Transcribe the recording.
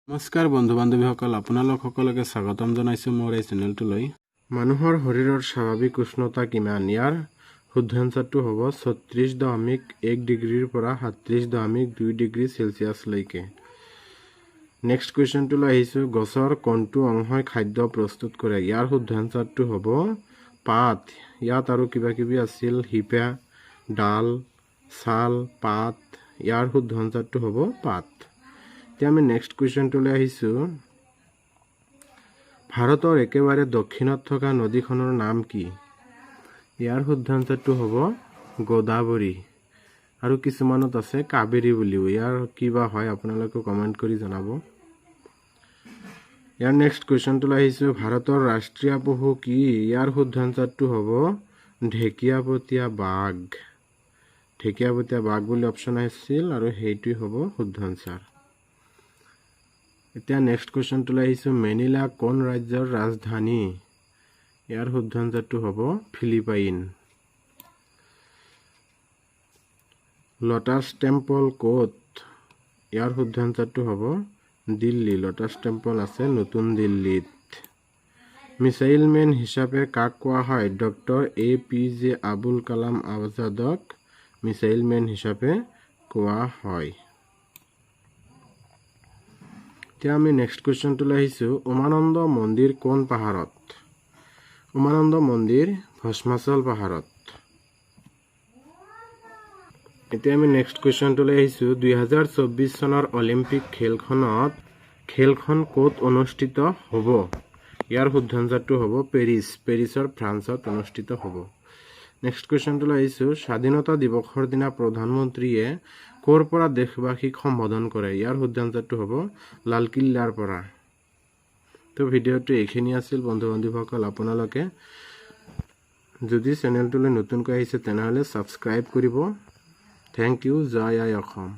নমস্কাৰ বন্ধু বান্ধৱীসকল, আপোনালোক সকলোকে স্বাগতম জনাইছোঁ মোৰ এই চেনেলটোলৈ। মানুহৰ শৰীৰৰ স্বাভাৱিক উষ্ণতা কিমান? ইয়াৰ শুদ্ধ এনচাৰটো হ'ব 36.1 ডিগ্ৰীৰ পৰা 37.2 ডিগ্ৰী চেলছিয়াছলৈকে। নেক্সট কুৱেশ্যনটোলৈ আহিছোঁ। গছৰ কোনটো অংশই খাদ্য প্ৰস্তুত কৰে? ইয়াৰ শুদ্ধ এনচাৰটো হ'ব পাত। ইয়াত আৰু কিবা কিবি আছিল, শিপা, ডাল, ছাল, পাত। ইয়াৰ শুদ্ধ এনচাৰটো হ'ব পাত। এতিয়া আমি নেক্সট কুৱেশ্যনটোলৈ আহিছোঁ। ভাৰতৰ একেবাৰে দক্ষিণত থকা নদীখনৰ নাম কি? ইয়াৰ শুদ্ধ এনচাৰটো হ'ব গোদাবৰী। আৰু কিছুমানত আছে কাবেৰী বুলিও। ইয়াৰ কিবা হয়, আপোনালোকে কমেণ্ট কৰি জনাব। ইয়াৰ নেক্সট কুৱেশ্যনটোলৈ আহিছোঁ। ভাৰতৰ ৰাষ্ট্ৰীয় পশু কি? ইয়াৰ শুদ্ধ এনচাৰটো হ'ব ঢেকীয়াপতীয়া বাঘ। ঢেকীয়াপতীয়া বাঘ বুলি অপশ্যন আহিছিল আৰু সেইটোৱে হ'ব শুদ্ধ এনচাৰ। এতিয়া নেক্সট কুৱেশ্যনটোলৈ আহিছোঁ। মেনিলা কোন ৰাজ্যৰ ৰাজধানী? ইয়াৰ শুদ্ধ এনচাৰটো হ'ব ফিলিপাইন। লটাছ টেম্পল ক'ত? ইয়াৰ শুদ্ধ এনচাৰটো হ'ব দিল্লী। লটাছ টেম্পল আছে নতুন দিল্লীত। মিছাইল মেন হিচাপে কাক কোৱা হয়? Doctor A P J. আবুল কালাম আজাদক মিছাইল মেন হিচাপে কোৱা হয়। এতিয়া আমি নেক্সট কুৱেশ্যনটোলৈ আহিছোঁ। উমানন্দ মন্দিৰ কোন পাহাৰত? উমানন্দ মন্দিৰ ভস্মাচল পাহাৰত। এতিয়া আমি নেক্সট কুৱেশ্যনটোলৈ আহিছোঁ। 2024 চনৰ অলিম্পিক খেলখন ক'ত অনুষ্ঠিত হ'ব? ইয়াৰ শুদ্ধ এনচাৰটো হ'ব পেৰিছ। পেৰিছৰ ফ্ৰান্সত অনুষ্ঠিত হ'ব। নেক্সট কুৱেশ্যনটোলৈ আহিছোঁ। স্বাধীনতা দিৱসৰ দিনা প্ৰধানমন্ত্ৰীয়ে ক'ৰ পৰা দেশবাসীক সম্বোধন কৰে? ইয়াৰ শুদ্ধ এনচাৰটো হ'ব লালকিল্লাৰ পৰা। তো ভিডিঅ'টো এইখিনি আছিল বন্ধু বান্ধৱীসকল। আপোনালোকে যদি চেনেলটোলৈ নতুনকৈ আহিছে, তেনেহ'লে ছাবস্ক্ৰাইব কৰিব। Thank U. Joy I Assam.